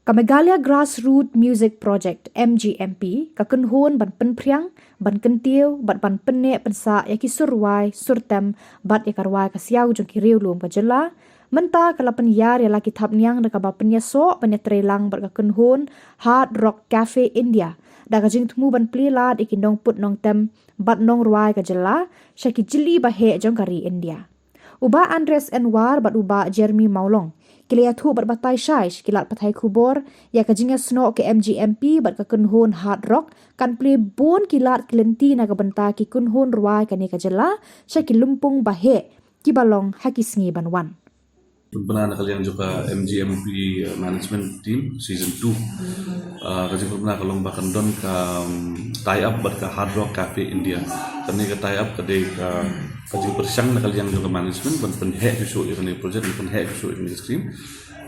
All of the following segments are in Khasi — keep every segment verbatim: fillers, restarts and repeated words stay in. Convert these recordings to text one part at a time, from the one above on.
Ka Meghalaya Grassroot Music Project, M G M P, ka kynhun ban pynphriang, ban kyntiew, bad ban pynneh pynsah ïa ki sur rwai, sur tem, bad ïa ka rwai ka siaw jong ki riewlum ka jylla, mynta ka la pynïar ïa la ki thapniang da kaba pynïasoh ban ïatreilang bad ka kynhun Hard Rock Cafe India, da ka jingthmu ban plie lad ïa ki nongput nongtem bad nongrwai ka jylla sha ki jylliew baheh jong ka ri India. U Bah Andres Anwar bad u Bah Jeremy Mawlong ki la ïathuh bad batai shai sha ki lad pathai khubor ïa ka jingïasnoh ka M G M P bad ka kynhun Hard Rock kan plie bun ki lad ki lynti na ka bynta ki kynhun rwai kane ka jylla sha ki lympung baheh kiba long ha ki sngi ban wan. Pynbna na ka liang jong ka M G M P, uh, management team season two. Uh, ka jingpynbna ka long ba kan don ka, um, tie up bad ka Hard Rock Cafe India. Kane ka tie up ka dei ka, ka jingpyrshang na ka liang jong ka management ban pynheh shuh shuh ïa kane ka project, ban pynheh shuh shuh ïa kane ka scheme.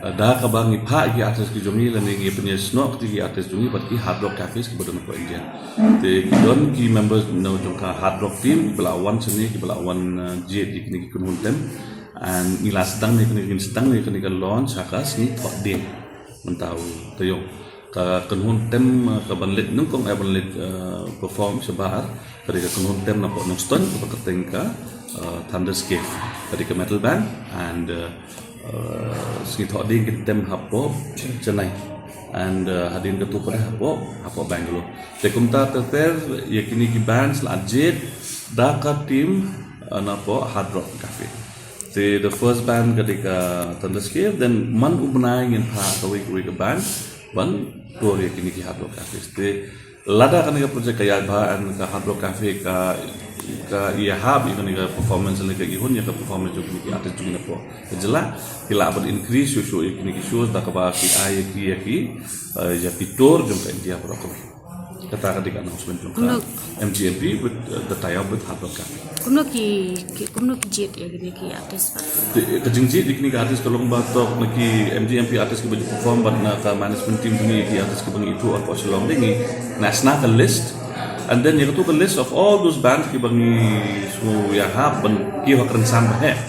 Uh, da kaba ngi phah ïa ki artist ki jong ngi lane ngi pynïasnoh kti ki artist jong ngi bad ki Hard Rock Cafes kiba don hapoh India. Te ki don ki members na jong ka Hard Rock team kiba la wan shane, kiba la wan, uh, jied ïa kine ki kynhun tem. And ngi la sdang ne kane, ngi sdang ne kane ka launch ha ka sngi Thohdieng mynta u taïew. Ka kynhun tem, uh, ka ban leit nyngkong, eh, ban leit, uh, perform shabar ka dei ka kynhun tem na pdeng Nongstoiñ kaba kyrteng ka, uh, Thunderscape, ka dei ka metal band, and, uh, uh, sngi Thohdieng kin tem hapoh Chennai, and, uh, hadien katto pat hapoh, hapoh Bangalore. Te kumta ter ter ïa kine ki bands la jied da ka team, uh, na pdeng Hard Rock Cafe. Te the first band ka dei ka Thunderscape, then man u bnai ngin phah kawei kawei ka band ban tour ïa kine ki Hard Rock Cafes. Te lada kane ka project ka ïaid bha and ka Hard Rock Cafe ka, ka ïahap ïa kane ka performance, lane ka ïehun ïa ka performance jong kine ki artist jong ngi na pdeng ka jylla, ki lah ban increase shuh shuh ïa kine ki shows da kaba ki ai ïa ki, ïa ki, eh, ïa ki tour jong ka India baroh kawei. Kata ka dei ka announcement jong ka M G M P with, uh, the tie up with Hard Rock Cafe. Kumno ki, ki, kumno ki jied ïa kine ki artist pat? Te, ka jingjied ïa kine ki artist ka long ba tok na ki M G M P artist kiba ju perform bad na ka management team jong ngi, ki artist kiba ngi ithuh hapoh Shillong, te ngi nae sna ka list. And then ïa kato ka list of all those bands kiba ngi sngew ïahap ban kiew ha ka rynsan baheh.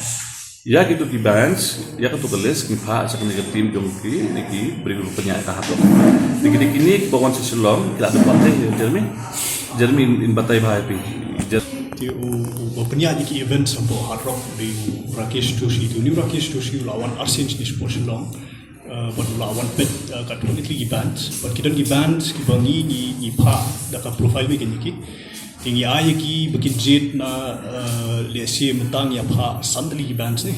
Ïa kito ki bands, ïa kato ka list ngi phah sha kane ka team jong ki, ne ki briew ba pynïaid ka Hard Rock. Te kine, kine kiba wan sha Shillong ki la dep batai, Jeremy. Jeremy in, in batai bha ïa phi. Jer- Te u, uba pynïaid ïa ki events hapoh Hard Rock u dei u Rakesh Doshi. Te une u Rakesh Doshi u la wan arsien sha Shillong. Uh, bad u la wan peit, uh, katto katne tylli ki bands. Bad ki don ki bands kiba ngi, ngi, ngi phah da ka profile ba kin ïa ki. Te ngi ai ïa ki ba kin jied na, uh, lehse mynta ngi ïa phah san tylli ki bands ne.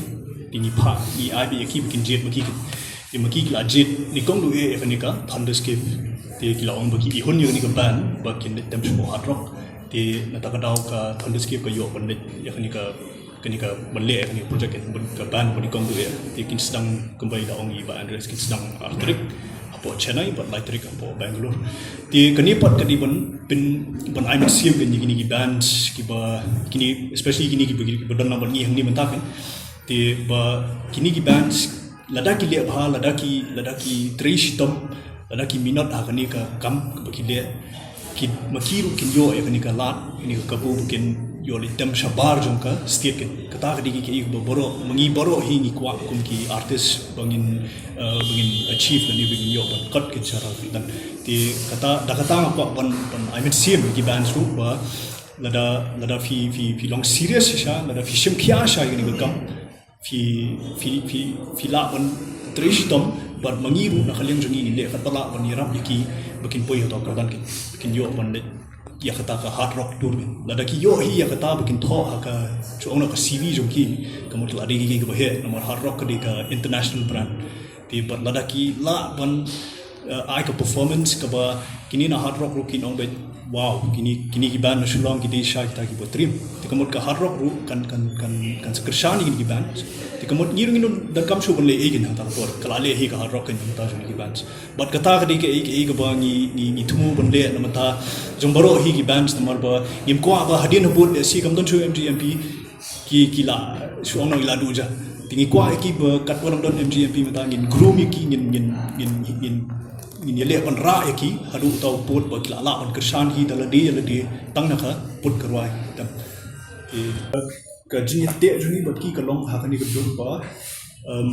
Te ngi phah, ngi ai ba ïa ki ba kin jied ma ki. Te ma ki ki la jied nyngkong duh eh ïa kane ka Thunderscape. Te ki la ong ba ki ïehun ïa kane ka band ba kin leit tem shapoh Hard Rock. Te na kata ka daw ka Thunderscape ka ïoh ban leit ïa kane ka, kane ka ban leh ïa kane ka project, ban, ka band ba nyngkong duh eh. Te kin sdang kumba i la ong i Bah Andres, kin sdang ar tarik hapoh Chennai bad lai tarik hapoh Bangalore. Te kane pat ka dei ban pyn, ban ai mynsiem ïa kine, kine ki bands kiba, kine, especially kine kiba, kiba don lang bad ngi hangne mynta kan. Te ba kine ki bands lada ki leh bha, lada ki, lada ki trei shitom, lada ki minot ha kane ka kam kaba ki leh, ki, ma ki ruh kin ïoh ïa kane ka lad, kane ka kabu ba kin ïoh leit tem shabar jong ka state kan. Kata ka dei kaei kaba baroh, ma ngi baroh hi ngi kwah kum ki artist ba ngin, uh, ba ngin achieve lane ba ngin ïoh ban kot kin sharar kan. Te kata, da kata nga kwah ban, ban ai mynsiem ïa ki bands ruh ba lada, lada phi, phi, phi long serious shisha, lada phi shim khia shisha ïa kane ka kam, phi, phi, phi, phi lah ban trei shitom, bad ma ngi ruh na ka liang jong ngi ngi leh katba lah ban ïarap ïa ki ba kin poi ha kata ka kyrdan kan, ba kin ïoh ban leit ïa kata ka Hard Rock Tour kan. Lada ki ïoh hi ïa kata ba kin thoh ha ka, shu ong na ka C V jong ki, ka mut la dei kaei kaba heh, namar Hard Rock ka dei ka international brand. Te bad lada ki lah ban, uh, ai ka performance kaba kine na Hard Rock ruh kin ong ba, wow, kine, kine ki band na Shillong ki dei shisha kita kiba triem. Te ka mut ka Hard Rock ruh kan, kan, kan, kan sa kyrshan ïa kine ki band. Te ka mut ngi ruh ngin ym donkam shuh ban leh ei kine hangta ka por. Ka la leh hi ka Hard Rock kan hangta jong kine ki band. Bad kata ka dei kaei, kaei kaba ngi, ngi, ngi thmu ban leh na mynta jong baroh hi ki band namar ba ngim kwah ba hadien habud lehse kam don shuh M G M P ki, ki la, shu ong na i la duh ja. Te ngi kwah ïa ki ba katba lam don M G M P mynta ngin groom ïa ki, ngin, ngin, ngin, ngin, ngin ïaleh ban rah ïa ki haduh uta u pud ba ki la lah ban kyrshan hi da lade ïa lade tang na ka pud ka rwai. Te ka jingïateh jong ngi bad ki ka long ha kane ka dur ba, um,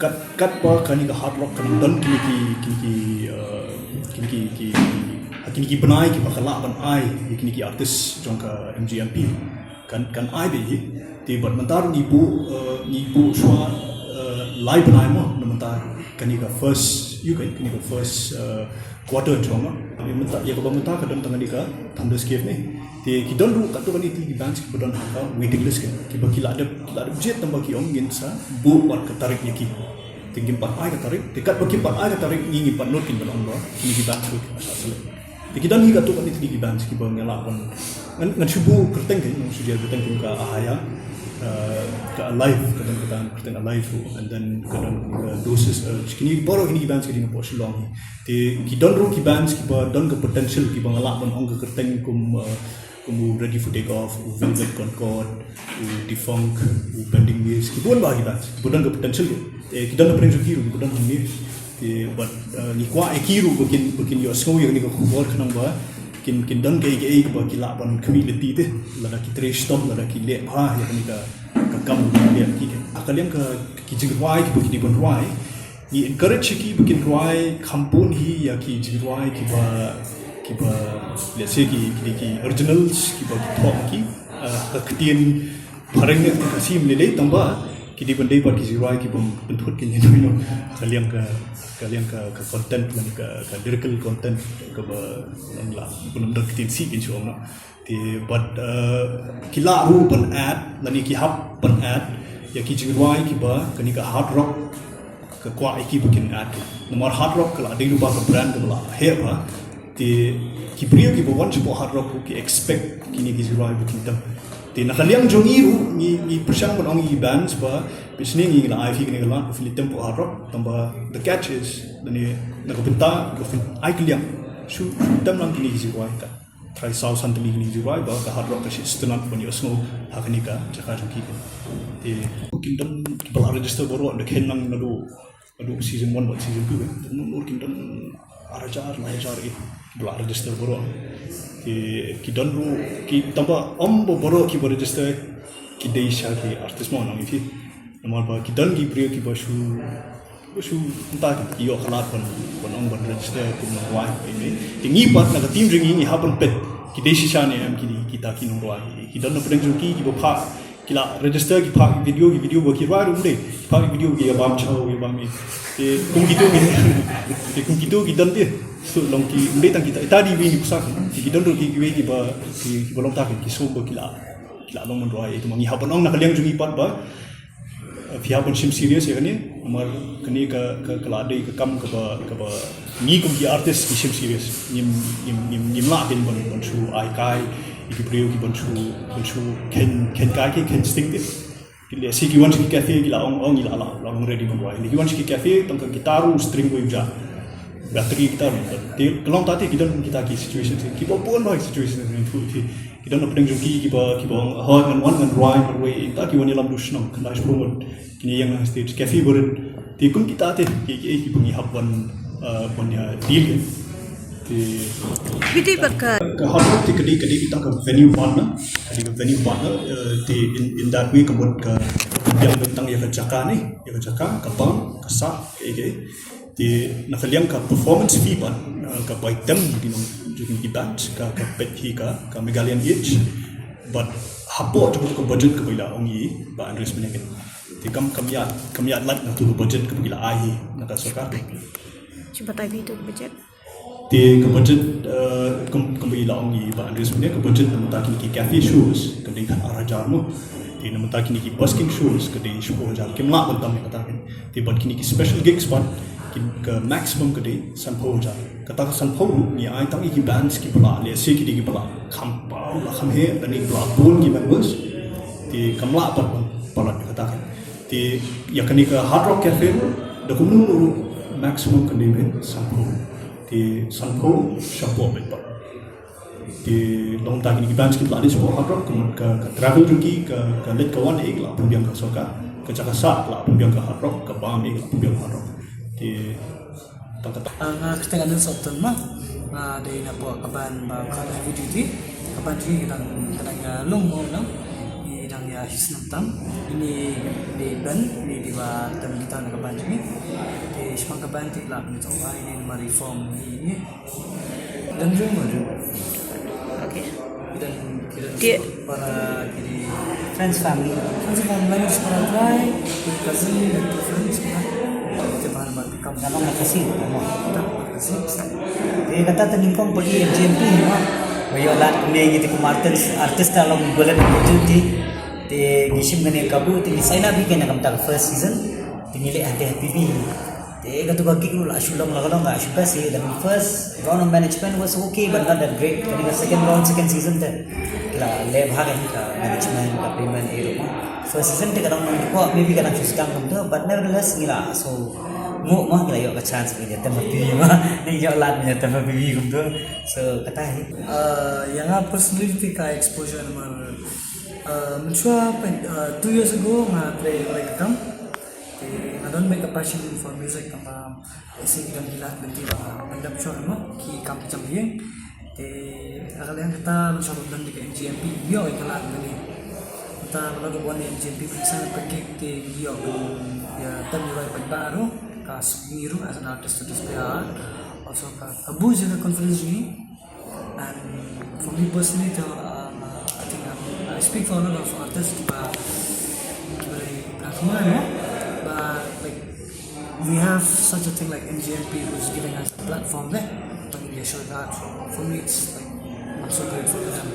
Kat, katba kane ka Hard Rock kan don kine ki, kine ki, uh, kine ki, ki, ki, kine ki bnai kiba ka lah ban ai ïa kine ki artist jong ka M G M P. Kan, kan ai beit hi. Te bad mynta ngi buh, uh, ngi buh shuwa, uh, lai bnai mo na mynta kane ka first, ïa kane ka first, uh, quarter jong, no. Ïa kaba mynta ka don tang kane ka Thunderscape ne. Te ki don ruh katto katne ki bands kiba don ha ka waiting list, kiba ki la dep, ki la dep jied tang ba ki ong ngin sa buh wat ka tarik ïa ki. Te ngim pat ai ka tarik, te katba kim pat ai ka tarik ngi ngim pat nud kin ban ong ba kine ki bands ruh ki sa select. Te ki don hi katto katne ki bands kiba ngi lah ban, ngan, ngan shu buh kyrteng, ki ngan shu jer kyrteng kum ka Ahaya, uh, ka Alive, ka don kata kyrteng Alive ruh, and then ka don ka Doses, uh, kine baroh kine ki bands ki dang hapoh Shillong. Te ki don ruh ki bands kiba don ka potential, kiba nga lah ban ong ka kyrteng kum, uh, kum u Ready for Take Off, u Velvet Concord, u Defunct, u Bending Wheels, ki bun bah ki bands kiba don ka potential. Te ki don na pdeng jong ki ruh kiba don hangne. Te bad, uh, ngi kwah ïa ki ruh ba kin, ba kin ïohsngew ïa kane ka khubor khnang ba kin, kin don kaei kaei kaba ki lah ban khmih lynti te, lada ki trei shitom, lada ki leh bha ïa kane ka, ka kam ba ki leh. Ki, ha ka liang ka, ki jingrwai kiba ki dei ban rwai, ngi encourage ïa ki ba kin rwai kham bun hi ïa ki jingrwai kiba, kiba, let's say, ki, ki, ki originals kiba ki thoh ki, uh, ka ktien phareng ne ka ktien Khasi ym lei lei, tang ba ki dei ban dei pat ki jingrwai kiba pynthut ki, you know, ka liang ka, ka liang ka, ka content lane ka, ka lyrical content kaba nang la, ba nang don ktien Khasi kin shu ong, no. Te bad, uh, ki lah ruh ban add lane ki hap ban add ïa ki jingrwai kiba kane ka Hard Rock ka kwah ïa ki ba kin add. Namar Hard Rock ka la dei ruh ba ka brand kaba la heh bha. Te ki briew kiba wan shapoh Hard Rock ruh ki expect kine ki jingrwai ba kin tem. Te na ka liang jong ngi ruh ngi, ngi pyrshang ban ong ïa ki bands ba, phi sngew, ngi la ai phi kane ka lad ba phin leit tem hapoh Hard Rock, tang ba the catch is, lane na ka bynta ba phin ai kylliang, shu, shu tem lang kine ki jingrwai, ka trai saw san tylli kine ki jingrwai ba ka Hard Rock ka shu sngewtynnat ban ïohsngew ha kane ka jaka jong ki. Te kin don kiba la register baroh, da khein lang naduh, naduh season one bad season two, eh. Te nang kin don ar hajar, lai hajar, eh, kiba la register baroh. Te ki don ruh ki, tang ba ym ba baroh kiba register ki dei sha ki artist, mo, nang ïa phi. Namar ba ki don ki briew kiba shu, ba shu, mynta ki ïoh ka lad ban, ban ong ban register kum nongrwai, eh. Te ngi pat na ka team jong ngi ngi hap ban peit ki dei shisha ne em ki, kita ki nongrwai. Ki don na pdeng jong ki kiba phah, ki la register, ki phah video, ki video ba ki rwai ruh ym dei, ki phah video ki ïa bam chaw, ïa bam ei. Te kum kito ki, te kum kito ki don te. So long ki, ym dei tang kita, ita dei iwei ni pisa ki. Te ki don ruh ki, kiwei kiba, ki, kiba long ta ki, ki sngewbha ki la, ki la long ban rwai. Te ma ngi hap ban ong na ka liang jong ngi pat ba, eh, phi hap ban shim serious ïa kane. Namar kane ka, ka, ka la dei ka kam kaba, kaba ngi kum ki artist ngi shim serious. Ngim, ngim, ngim, ngim lah kin ban, ban shu ai kai ïa ki briew ki ban shu, ban shu khein, khein kai ki, khein sting te. Ki leh shi ki wan sha ki cafe ki la ong, ong ngi la, la, la ong ready ban rwai. Ki wan sha ki cafe tang ka guitar u string wei u ja. Battery guitar u. Te ka long ta te ki don kita ki situation te. Kiba bun bha ki situation te. Ki don na pdeng jong ki kiba, kiba ong, hooid ngan wan ngan rwai, ngan rwai. Ta ki wan ïalam du shnong, khyndai shiphew ngut. Kine ïeng ha stage, cafe barit. Te kum kita te, ki, ki, kiba ngi hap ban, uh, ban ïa deal. Te phi dei ba ka, ka Hard Rock te ka dei, ka dei tang ka venue partner. Ka dei ka venue partner, uh, te in, in that way ka mut ka pynbiang beit tang ïa ka jaka ne, ïa ka jaka, ka bam, ka sah, ka ei, ka ei. Te na ka liang ka performance fee pat, uh, kaba item jong ki nong, jong ki band, ka, ka peit hi ka, ka Meghalaya Age. But hapoh jong ka budget kaba i la ong i Bah Andreas mynne. Te kam, kam ïa, kam ïa lait na tu ka budget kaba i la ai hi na ka sorkar. Shu batai beit tu ka budget. Te ka budget, eh, kam, kaba i la ong i Bah Andreas mynne, ka budget na mynta kine ki cafe shows ka dei khat ar hajar mo. Te na mynta kine ki busking shows ka dei shiphew hajar, kim lah ban tam ïa kata kan. Te bad kine ki special gigs pat, ki, ka maximum ka dei sanphew hajar. Kata ka sanphew ruh ngi ai tang ïa ki bands kiba la, lehse ki dei kiba la kham paw, la kham heh, lane kiba la bun ki members. Te kam lah pat ban palat ïa kata kan. Te ïa kane ka Hard Rock Cafe ruh, da kumno ruh, maximum kan dei beit sanphew. Te sanphew shapoh beit pat. Te long ta kine ki bands kiba la dei shapoh Hard Rock, ka, ka, ka travel jong ki, ka, ka leit ka wan, eh, ka la pynbiang ka sorkar. Ka jaka sah ka la pynbiang ka Hard Rock, ka bam, eh, ka la pynbiang ka Hard Rock. Te tang kata. Ah, nga kyrteng Anand Sopton ma. Nga dei napoh ka band ba ka dang video ti. Ka band ti ka dang, ka dang, ah, long mo, no? Ka dang Ïa hi snem tam, ine i Ben, ine i ba tem guitar na ka band jong ngi. Te shaphang ka band te la pynjah ba ine i ba reform ine. Dan jong ma jong. Okay. Dan kiran Ki- para kiri Friends, family. Friends and family, para try, cousin, and friends, na. Te ba na kam Namang makasih, namang. tak kasi. Te kata te nyngkong pagi M G M P ma. Ba ïoh lad kumne ngi te kum artist, artist ta long golden opportunity. Te ngi shim kane ka kabu te ngi sign up hi kane ka bynta ka first season. Te ngi leh hangtei ha P B. Te katu ka gig ruh la shu long la ka long ka shu best hi. The first round of management was okay but not that great. Kane ka second round, second season te ki la leh bha ka management, ka payment, eh, ruh ma. First season te ka dang nang ko, maybe ka dang shu skang kumta, but nevertheless ngi la so mo ma ngi la ïoh ka chance ngi ïa tem ha P B ma. Ngi ïoh lad ngi ïa tem ha P B kumta. So kata hi. Uh, ïa nga personally te ka exposure namar uh, mynshuwa pyn- uh, two years ago nga trei like kam. Te nga don bad ka passion for music, tangba isi ki don ki lad lynti ba nga pyndep shuwa mo ki kam ki jam ïing. Te ka liang kata mynshuwa ba don ka M G M P ïoh ka lad lynti. Kata ba la ka wan M G M P ba sa ka gig te ïoh ïa tem ïa bai paidbah ruh, ka suk ngi ruh as an artist to display our art. Also ka ka boost ïa ka confidence ngi. And for me personally, to, um, I think I'm, I speak for a lot of artists, but, but, but, but like, we have such a thing like M G M P who's giving us a platform there. Don't be assured that. So for me, it's like, I'm so grateful to them.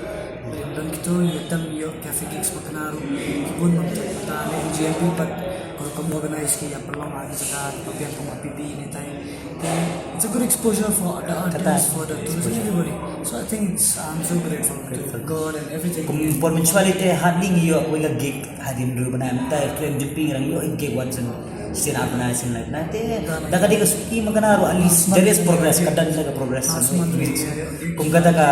But in don kito, ïa tem ïoh cafe gigs ba kane ruh, ki bun bang ta ne M G M P, but ko kam organize ki ïa pynlong ha ki jaka, ba biang kum ha P B ne tai. It's a good exposure for the artists, for the tourists, everybody. So I think it's, I'm so grateful to God and everything. Kum por mynshuwa te hardly ngi ïoh kawei ka gig hadien ruh bana mynta tu M G M P ngi dang ïoh gig once in sien organizing like na te da ka dei ka suki ma kane ruh at least there is progress, ka don ka progress. Kum kata ka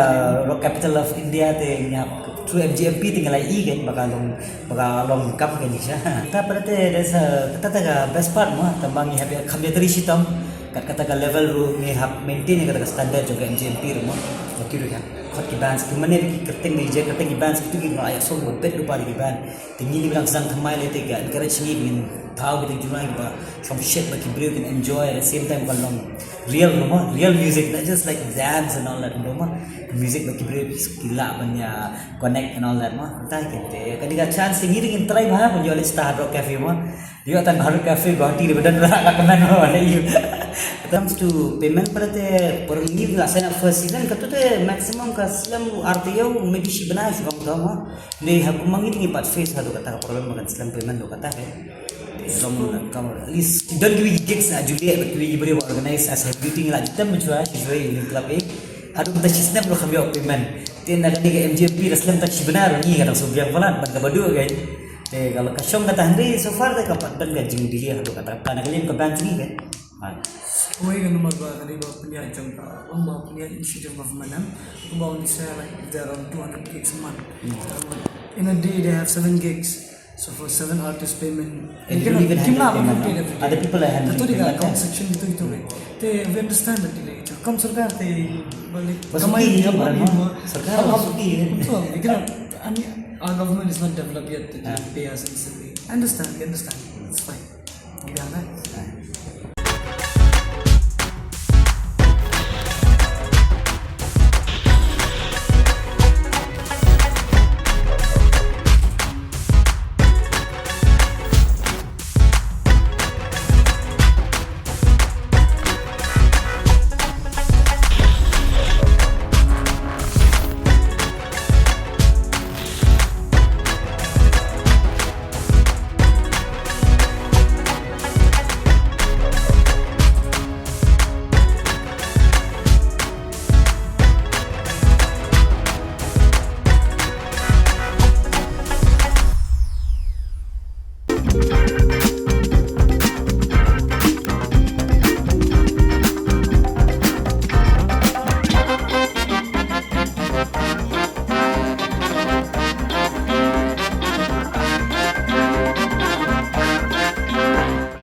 Rock Capital of India te ngi hap through M G M P te ngi la i kan ba ka long ba ka long kap kan sha. Ta para te there's a kata ka best part mo, tang ba ngi hap ïa kham ïa trei shitom. Kat kata ka level ruh ngi hap maintain kata ka standard jong ka M G M P ruh mo. Ba ki ruh ïa khot ki bands ki mane ki kyrteng, ki je kyrteng ki bands kitu ki ngi la ïa song ba bet ruh ba ki band. Te ngi ni bilang sang thymmai lei te ka encourage ngi ngin thaw kita ki juna kiba shong shet ba ki briew kin enjoy at the same time ka long real ruh mo, real music, not just like dance and all that ruh mo. Music ba ki briew ki lah ban ïa connect and all that mo. Kata hi kante ka dei ka chance ngi ring in try bha ban ïoh leh star Hard Rock Cafe mo. Ïoh tang Hard Rock Cafe Guwahati dei ba don ba ka kmen mo, ba ïoh. Comes to payment para te por ngi la sign up first season katu te maximum ka slem ar taïew maybe shi bnai shu kam mo. Dei ha kum ma ngi te ngi pat face haduh kata ka problem ba kan slem payment haduh kata ka. Long ka at least don kiwei ki gigs na Juliet, kiwei ki briew ba organize as a meeting la jitem mynshuwa shi joi ni club eh. Haduh kata shi snem ruh kham ïoh payment. Te na kane ka M G M P da slem ta shi bnai ruh ngi ka dang shu biang palat ban kaba duh ka. Te ka la ka shong kata hynrei so far te ka pat don ka jingdelay haduh kata ka na ka liang ka bank ngi ka. Wei ka number ba ka dei ba pynïaid jong ka, ong ba pynïaid initiative government em. Kumba ong di sa like there are around two hundred gigs a month. In a day they have seven gigs. So for seven artist payment, And you don't even handle payment, no? Other people are handling Katu dei ka payment, account eh? Section gitu gitu kan. Te we understand that dei. Kam sorkar te balik Bas suki hi, apa orang ni mah. Semua. Sorkar bas suki kan. Betul. We cannot. I mean, our government is not developed yet to pay us instantly. I understand. We understand. It's fine. Biar kan.